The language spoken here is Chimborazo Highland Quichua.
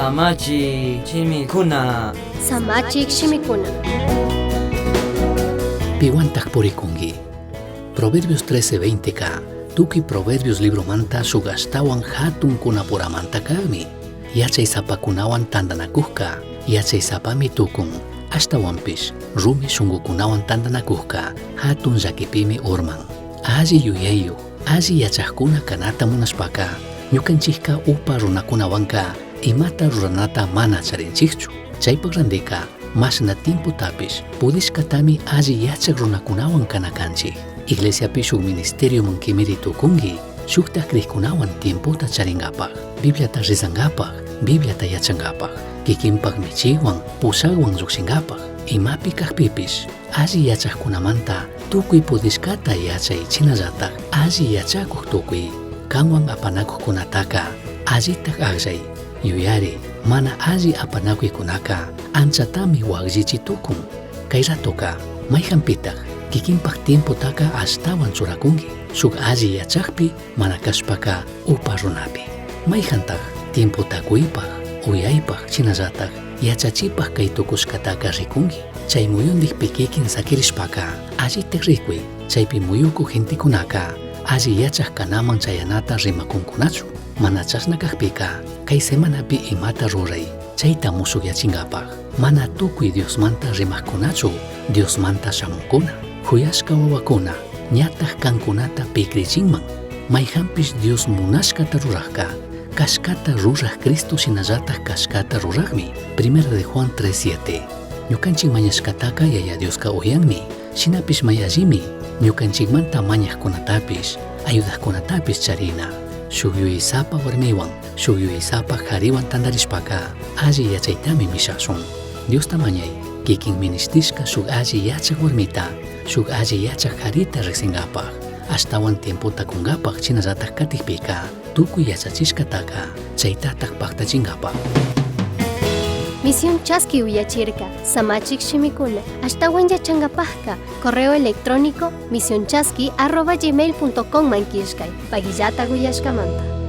Samachik shimikuna. Samachik shimikuna. Pihuantaj puricungui. Proverbios 13:20 ka tukuy Proverbios libromanta shuk ashtawan hatun kunapuramanta kagmi. Yachaysapakunawan tandanakujka yachaysapami tukun. Ashtawanpish rumi shungukunawan tandanakujka hatun llaquipimi urman. Alli yuyayuj, alli yachajkuna kanata munashpaka ñukanchikka upa runakunawanka imata ruranata mana charinchikchu. Chaypak randika mashna tiempotapish pudishkatami alli yachak runakunawan kana kanchik. Iglesiapi shuk ministerioman kimiri tukunki, shuktak krikkunawan tiempota charinkapak, Bibliata rezankapak, Bibliata yachankapak, kikinpak michiwan, pushakwan llukshinkapak, imapi kakpipish alli yachakkunamanta tukuy pudishkata yachay shinallatak alli yachakuk tukuy kanwan apanakuqkunataka allitak akllay yuyari mana alli apanakuykunaka anchatami wakllichi tukun. Kay ratoka mayhanpitak kikinpak tiempotaka ashtawan churakunki shuk alli yachakpi mana kashpaka upa runapi. Mayhantak tiempota kuypaq uyaypaq shinallatak yachachipak kay tukushkataka rikunki. Chay muyundikpi kikin sakirishpaka allitak rikuy chaypi muyukuk gentekunaka alli yachak kanaman chayanata rimakunkunachu. Mana chashna kakpika kay semanapi imata ruray chayta mushukyachinkapak mana tukuy Diosmanta rimakkunachu Diosmanta shamunkuna. Huyashka wawakuna ñataj kankunata pikrichinman mayhanpish Dios munashkata rurakka kashkata ruraj Cristo shinallataj kashkata rurakmi. Primera de Juan 3:7. Ñukanchik mañashkataka Yaya Dioska uyanmi shinapish may allimi ñukanchikmanta mañajkunatapish ayudajkunatapish charina. Shuk yuyaysapa warmiwan shuk yuyaysapa kariwan tantarishpaka alli yachaytami mishashun. Diosta mañay kikin minishtishka shuk alli yachak warmita shuk alli yachak karita riksinkapaj ashtawan tiempota kunkapaj shinallatak katikpika tukuy yachachishkataka chaytatak paktachinkapak. Misión Chaski uyachirka, Samachik shimikuna, ashtawan yachankapajka, correo electrónico misionchaski@gmail.com man killkay, pagillata uyashkamanta.